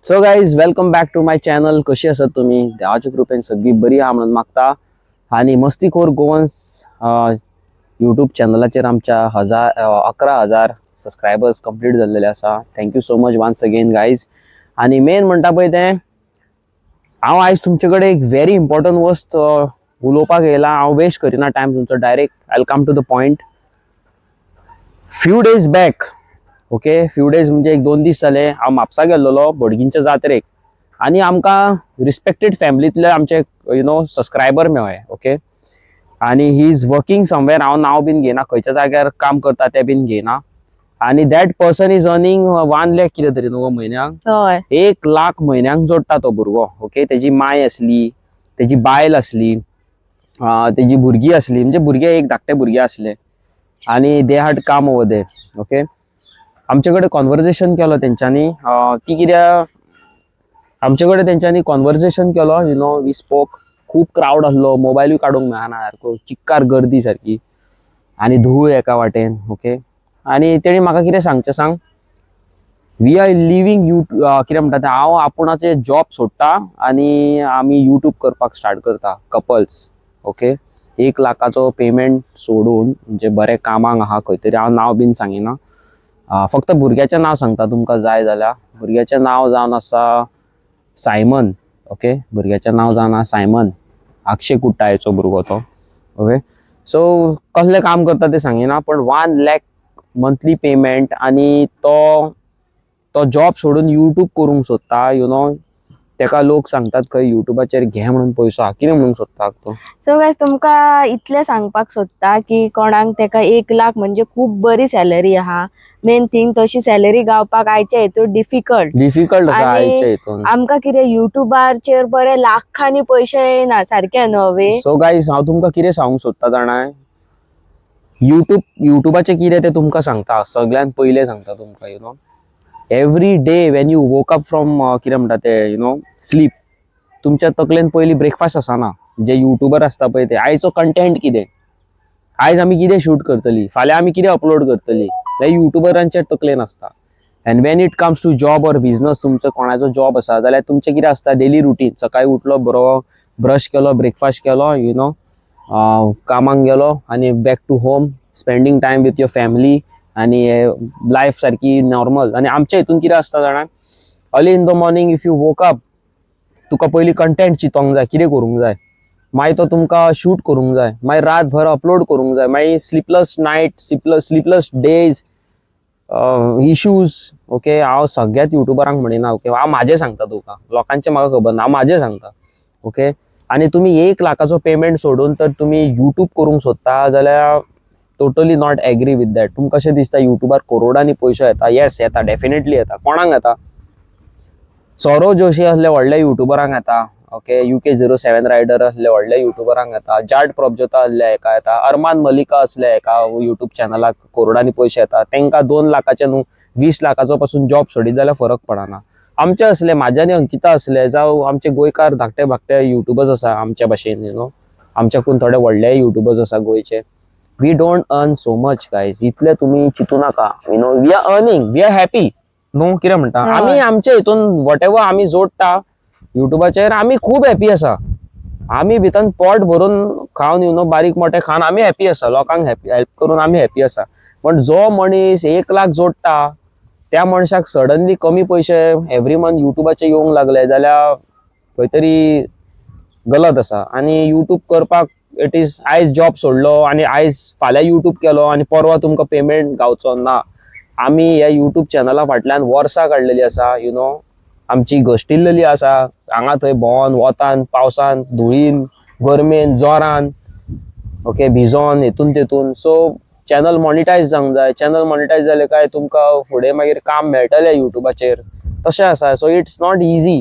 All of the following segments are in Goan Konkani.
So guys, welcome back to my channel. कशी आसात तुमी? देवाच्या कृपेन सगळी बरी आहा म्हणून मागता. आनी मस्तीखोर गोवन्स यूट्यूब चॅनलाचेर आमच्या हजार 11,000 सबस्क्रायबर्स कंप्लीट जाल्लेले आसा. Thank you so much once again, guys. आनी मेन म्हणटा पळय तें, हांव आयज तुमचे कडेन एक व्हेरी इम्पॉर्टंट वस्त उलोवपाक येयला. हांव वेस्ट करिना टायम तुमचो. Direct I come to the point. Few days back, okay, few days म्हणजे एक 2 दीस जाले, हांव म्हापसा गेल्लोलो बोडगिंच्या जात्रेक आनी आमकां रिस्पेक्टेड फॅमिलींतले आमचे you know subscriber मेळ्ळे, ओके. आनी he is working somewhere. हांव नांव बीन घेयना, खंयच्या जाग्यार काम करता तें बीन घेयना. आनी that person is earning 1 lakh कितें तरी न्हू गो म्हयन्याक? हय. 1 लाख म्हयन्याक जोडटा तो भुरगो, ओके. तेजी माय आसली, तेजी बायल आसली, तेजी भुरगीं आसली, म्हणजे भुरगे एक धाकटे भुरगे आसले आनी they had come over there, okay. आमचे कडेन कॉन्वर्जेशन केलो तेंच्यांनी. ती कित्याक आमचे कडेन तेंच्यांनी कॉन्वर्जेशन केलो, we spoke. खूब क्रावड आसलो, मोबायलूय काडूंक मेळना, सारको चिक्कार गर्दी सारकी आनी धूळ एका वाटेन, ओके. आनी तेणी म्हाका कितें सांगचें सांग, we are living you कितें म्हणटा तें, हांव आपुणाचे जॉब सोडटा आनी आमी यूट्यूब करपाक स्टार्ट करता कपल्स, ओके. 1 लाखाचो पेमेंट सोडून, म्हणजे बरें कामाक आहा खंय तरी, हांव नांव बीन सांगिना, फक्त भुरग्याचें नांव सांगता तुमकां जाय जाल्यार. भुरग्याचें नांव जावन आसा सायमन, ओके. भुरग्याचें नांव जावन आसा सायमन, आक्षे कुट्टायेचो भुरगो तो, ओके. सो कसलें काम करता तें सांगिना, पण 1 लॅक मंथली पेमेंट आनी तो तो जॉब सोडून यूट्यूब करूंक सोदता. You know तेका लोक सांगतात खंय युट्यूबाचेर घे म्हणून पयसो आहा. कितें म्हणूंक सोदता तूं? सो गायज, तुमकां इतलें सांगपाक सोदता की कोणाक तेका 1 लाख म्हणजे खूब बरी सॅलरी आहा. मेन थिंग, तशी सॅलरी गावपाक आयच्या हितून डिफिकल्ट. डिफिकल्ट आसा आनी आयच्या हितून. आमकां कितें युट्यूबाचेर बरे लाखांनी पयशे येना सारके न्हय? सो गायज, हांव तुमकां कितें सांगूंक सोदता जाणा, युट्यूब, युट्यूबाचें कितें तें तुमकां सांगता. सगळ्यात पयलें सांगता तुमकां, every day when you woke up from कितें म्हणटा ते, you know sleep, तुमच्या तकलेन पयलीं ब्रेकफास्ट आसना. जे युट्यूबर आसता पळय ते, आयचो कंटेंट कितें, आयज आमी कितें शूट करतली, फाल्यां आमी कितें अपलोड करतली, हे युट्यूबरांच्या तकलेन आसता. And when it comes to job or business, तुमचो कोणाचो जॉब आसा जाल्यार तुमचें कितें आसता डेली रुटीन? सकाळी उठलो, बरो ब्रश केलो, ब्रेकफास्ट केलो, you know कामाक गेलो आनी back to home, spending time with your family आनी लायफ सारकी नॉर्मल. आनी आमच्या हितून कितें आसता जाणा, early in the morning if you woke up, तुका पयलीं कंटेंट चिंतोंक जाय, कितें करूंक जाय, मागीर तो तुमकां शूट करूंक जाय, मागीर रातभर अपलोड करूंक जाय, मागीर sleepless night, sleepless days, issues, okay. हांव सगळ्याच युट्युबरांक म्हणिना, ओके. हांव म्हाजें सांगता तुका, लोकांचें म्हाका खबर ना, हांव म्हाजें सांगता, ओके. आनी तुमी 1 लाखाचो पेमेंट सोडून तर तुमी युट्यूब करूंक सोदता जाल्यार totally not agree with that. तुमकां कशें दिसता, युट्यूबार करोडांनी पयशे येता? येस, येता, डेफिनेटली येता. कोणाक येता? सौरव जोशी असले व्हडल्या युट्युबरांक येता, ओके. UK 07 rider असले व्हडल्या युट्युबरांक येता. जाट प्रभजोता असल्या हेका येता. अरमान मलिका असल्या एका युट्यूब चॅनलाक करोडांनी पयशे येता. तांकां 2 लाखाचे न्हू, 20 लाखाचो पासून जॉब सोडीत जाल्यार फरक पडना. आमचे असले, म्हाजे आनी अंकिता असले, जावं आमचे गोंयकार धाकटे धाकटे युट्युबर्स आसा आमच्या भाशेन, you know आमच्याकून थोडे व्हडले युट्युबर्स आसा गोंयचे, we don't earn so much, guys. इतले तुमी चिंतू नाका. We are earning, we are happy न्हू? कितें म्हणटा? आमी आमच्या हितून what ever आमी जोडटा युट्यूबाचेर, आमी खूब हॅपी आसा. आमी भितर पोट भरून खावन, you know बारीक मोठे खावन आमी हॅपी आसा. लोकांक हॅपी हेल्प करून आमी हॅपी आसा. पण जो मनीस 1 लाख जोडटा, त्या मनशाक सडनली कमी पयशे एवरी मंथ युट्यूबाचे येवंक लागले जाल्यार खंय तरी गलत आसा. आनी युट्यूब करपाक it is आयज जॉब सोडलो आनी आयज फाल्यां युट्यूब केलो आनी परवां तुमकां पेमेंट गावचो ना. आमी ह्या युट्यूब चॅनला फाटल्यान वर्सां काडलेली आसा, you know आमची घश्टिल्लेली आसा हांगा थंय भोंवन, वतान, पावसान, धुळीन, गरमेन, जोरान, ओके, भिजोन, हेतून तेतून. सो चॅनल मॉनिटायज जावंक जाय. चॅनल मॉनिटायज जालें काय तुमकां फुडें मागीर काम मेळटलें युट्यूबाचेर. तशें आसा. So it's not easy,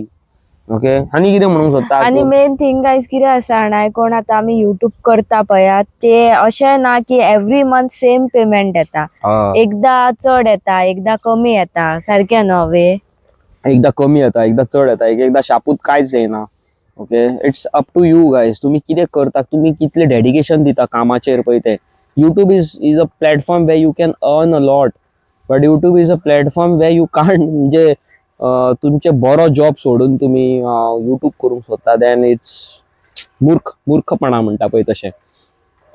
okay. आनी कितें म्हणूंक सोदता आनी तूं? मेन थिंग गायज कितें आसा जाणा, कोण आतां आमी युट्यूब करता पळयात, ते अशें ना की एवरी मंथ सेम पेमेंट येता. एकदा चड येता, एकदा कमी येता, सारकें न्हू वे? एकदा कमी येता, एकदा चड येता, एक एकदा शापूत कांयच येना, okay. It's up to you guys, तुमी कितें करता, तुमी कितलें डेडिकेशन दिता कामाचेर पळय तें. YouTube is a platform where you can earn a lot, but YouTube is a platform where you can't, म्हणजे तुमचे बरो जॉब सोडून तुमी यूट्यूब करूंक सोदता, then it's मूर्ख मूर्खपणा म्हणटा पळय तशें.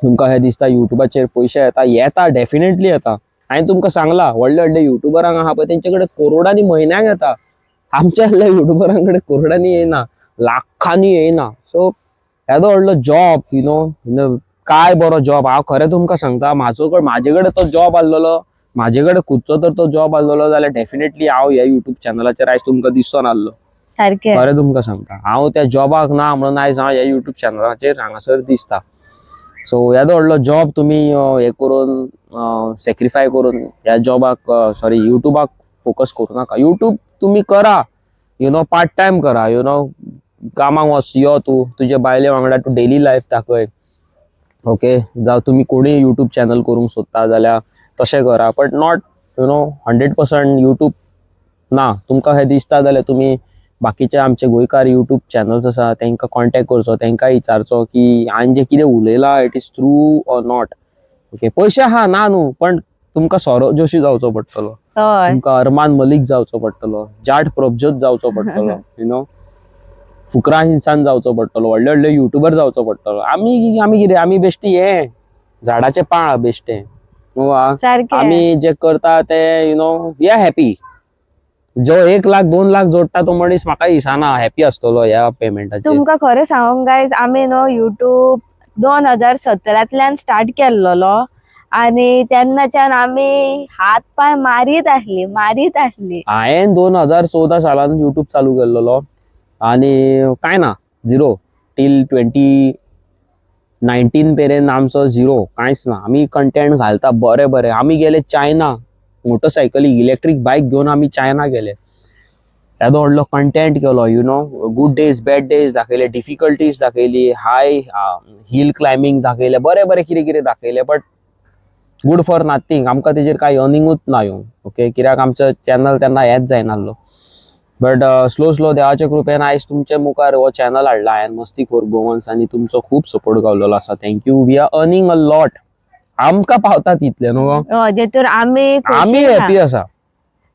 तुमकां हें दिसता युट्यूबाचेर पयशे येता, येता, डेफिनेटली येता. हांवें तुमकां सांगलां, व्हडले व्हडले युट्युबरांक आहा पळय, तेंचे कडेन करोडांनी म्हयन्याक येता. आमच्या असल्या युट्युबरां कडेन करोडांनी येयना, लाखांनी येयना. सो येदो व्हडलो जॉब, you know, काय बरो जॉब. हांव खरें तुमकां सांगता, म्हाजे कडेन तो जॉब आसलेलो, म्हाजे कडेन खुदचो तर तो जॉब आसलेलो जाल्यार डेफिनेटली हांव ह्या युट्यूब चॅनलाचेर आयज तुमकां दिसचो नासलो. खरें तुमकां सांगता, हांव त्या जॉबाक ना म्हणून आयज हांव ह्या युट्यूब चॅनलाचेर हांगासर दिसता. सो येदो व्हडलो जॉब तुमी हें करून, सॅक्रिफाय करून ह्या जॉबाक, सॉरी, युट्यूबाक फोकस करूं नाका. युट्यूब तुमी करा, you know, part time करा. You know, कामाक वच, यो तूं तुजे बायले वांगडा, तूं डेली लायफ दाखय, ओके? जावं तुमी कोणूय युट्यूब चॅनल करूंक सोदता जाल्यार तशें करा, but not 100% YouTube ना. तुमकां हें दिसता जाल्यार तुमी बाकीचे आमचे गोंयकार युट्यूब चॅनल्स आसा, तांकां कॉन्टेक्ट करचो, तांकां विचारचो की हांवें जें कितें उलयलां, it is true or not, okay? पयशे आहा, ना न्हू, पण तुमकां सौरव जोशी जावचो पडटलो. तुमकां अरमान मलिक जावचो पडटलो, जाट प्रभजोत जावचो पडटलो, you know, फुकरा इन्सान जावचो पडटलो, व्हडले व्हडले युट्युबर जावचो पडटलो. आमी कितें, आमी बेश्टी हे झाडाचे पाळ बेश्टे वा आमी जे करता ते, you know, we are happy. जो 1 लाख 2 लाख जोडटा तो मनीस म्हाका दिसना हॅपी आसतलो ह्या पेमेंटाचेर. तुमकां खरें सांगूंक गायज, आमी न्हू युट्यूब 2017तल्यान स्टार्ट केल्लोलो आनी तेन्नाच्यान आमी हात पांय मारीत आसली, मारीत आसली. हांवें 2014 सालान युट्यूब चालू केल्लोलो आनी कांय ना, झिरो. टील 2019 मेरेन आमचो झिरो, कांयच ना. आमी कंटेंट घालता बरे बरे. आमी गेले चायना, मोटरसायकली, इलेक्ट्रीक बायक घेवन आमी चायना गेले. येदो व्हडलो कंटेंट केलो, good days, bad days दाखयले, डिफिकल्टीज दाखयली, हाय हिल क्लायबींग दाखयले, बरें बरें कितें कितें दाखयलें, बट गुड फॉर नथींग. आमकां तेजेर कांय अर्निंगूच ना येवंक, ओके? कित्याक आमचो चॅनल तेन्ना हेंच जायनासलो. बट स्लो स्लो देवाच्या कृपेन आयज तुमच्या मुखार हो चॅनल हाडला हांवें, मस्ती खोर गोवन्स, आनी तुमचो खूब सपोर्ट गावलेलो आसा. Thank you. We are earning a lot. आमकां पावता तितले न्हू. हय, जेतूर आमी आमी खोशी ना. हॅपी आसा.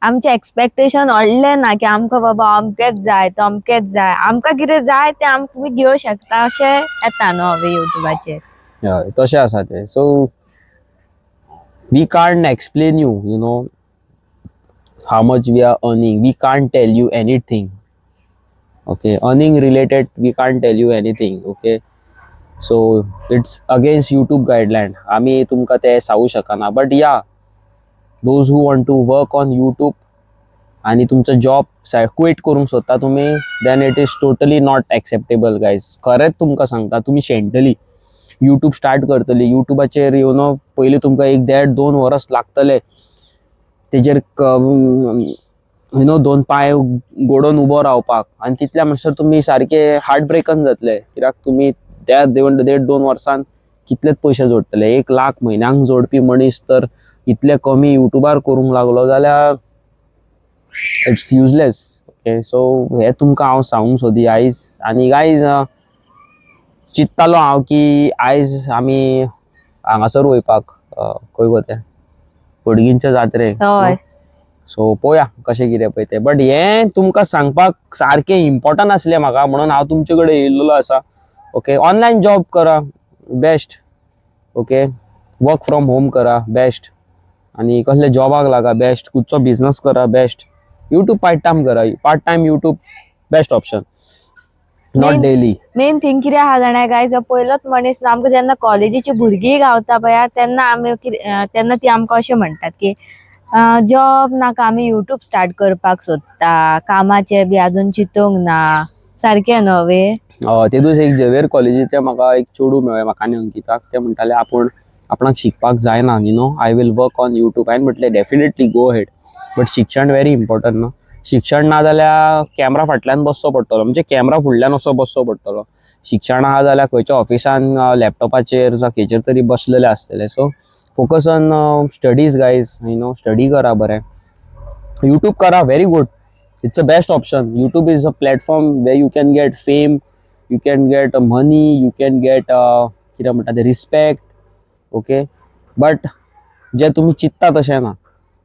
आमचे एक्सपेक्टेशन व्हडलें ना की आमकां बाबा अमकेच जाय, तमकेच जाय. आमकां कितें जाय तें आमी घेवं शकता अशें येता न्हू हवे युट्यूबाचेर. हय, तशें आसा तें. So we can't explain you you know how much we are earning. We can't tell you anything, okay? Earning related we can't tell you anything, okay? So it's against YouTube guideline. आमी तुमकां ते सांगू शकना. But yeah, those who want to work on YouTube आणि तुमचो जॉब क्विट करूंक सोदता तुमी, then it is totally not acceptable, guys. खरेंच तुमकां सांगता, तुमी शेणटली. युट्यूब स्टार्ट करतली युट्यूबाचेर, you know, पयलीं तुमकां एक देड दोन वर्स लागतले तेजेर, you know, दोन पांय गोडोन उबो रावपाक. आनी तितल्या म्हणसर तुमी सारके हार्ट ब्रेकन जातले, कित्याक तुमी त्या देड दोन वर्सान कितलेच पयशे जोडटले? 1 लाख म्हयन्याक जोडपी मनीस तर इतले कमी युट्यूबार करूंक लागलो जाल्यार it's useless, okay? सो हें तुमकां हांव सांगूंक सोदी आयज. आनी गायज, चिंत्तालो हांव की आयज आमी हांगासर वयपाक, खंय गो तें, पडगिंच्या जात्रेक. सो पळोवया कशें कितें पळय तें. बट हें तुमकां सांगपाक सारकें इम्पॉर्टंट आसलें म्हाका, म्हणून हांव तुमचे कडेन येयल्लो आसा, ओके? ऑनलायन जॉब करा, best, okay? Work from home करा, बेस्ट. आनी कसले जॉबाक लागा, बेस्ट. खुदचो बिजनस करा, बेस्ट. युट्यूब पार्ट टायम करा. Part time YouTube best option, not daily. Main thing कितें आहा जाणा गायज, जो पयलोच मनीस न्हू आमकां, जेन्ना कॉलेजीची भुरगीं गावता पळया, तेन्ना आमी तेन्ना ती आमकां अशें म्हणटात की जॉब नाका, आमी युट्यूब स्टार्ट करपाक सोदता, कामाचें बी अजून चिंतूंक ना. सारकें न्हू वे? ते दीस एक झेवियर कॉलेजीचें म्हाका एक चेडूं मेळ्ळें, म्हाका आनी अंकिताक. ते म्हणटाले आपूण आपणाक शिकपाक जायना, I will work on YouTube. हांवें म्हटलें, डेफिनेटली गो अहेड, बट शिक्षण व्हेरी इम्पॉर्टंट न्हू. शिक्षण ना जाल्यार कॅमरा फाटल्यान बसचो पडटलो, म्हणजे कॅमरा फुडल्यान असो बसचो पडटलो. शिक्षण आहा जाल्यार खंयच्या ऑफिसान लॅपटॉपाचेर जावं खंयचेर तरी बसलेले आसतले. So focus on studies, guys. Study करा बरें, युट्यूब करा, very good. It's a best option. YouTube is a platform where you can get fame, you can get money, you can get कितें म्हणटा ते, रिस्पेक्ट, ओके? बट जे तुमी चिंतता तशें ना.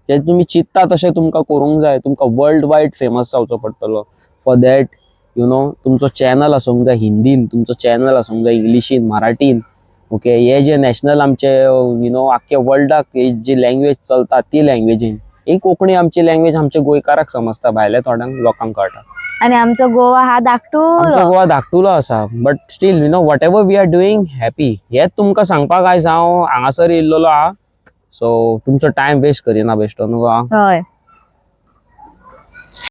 जे तुमी चिंतता तशें तुमकां करूंक जाय. तुमकां वर्ल्ड वायड फेमस जावचो पडटलो. फॉर that you know तुमचो चॅनल आसूंक जाय हिंदीन, तुमचो चॅनल आसूंक जाय इंग्लिशीन, मराठीन, ओके. हे जे नॅशनल आमचे you know आख्खे वर्ल्डाक जी लँग्वेज चलता ती लँग्वेजीन. ही कोंकणी आमची लँग्वेज आमच्या गोंयकाराक समजता, भायल्या थोड्यांक लोकांक कळटा. आणि आमचो गोवा हा धाकटुलो. आमचो गोवा धाकटुलो आसा, but still whatever we are doing, happy. हेच तुमकां सांगपाक आयज हांव हांगासर येयल्लेलो आहा. सो तुमचो टायम वेस्ट करिना बेश्टो न्हू गो. हय.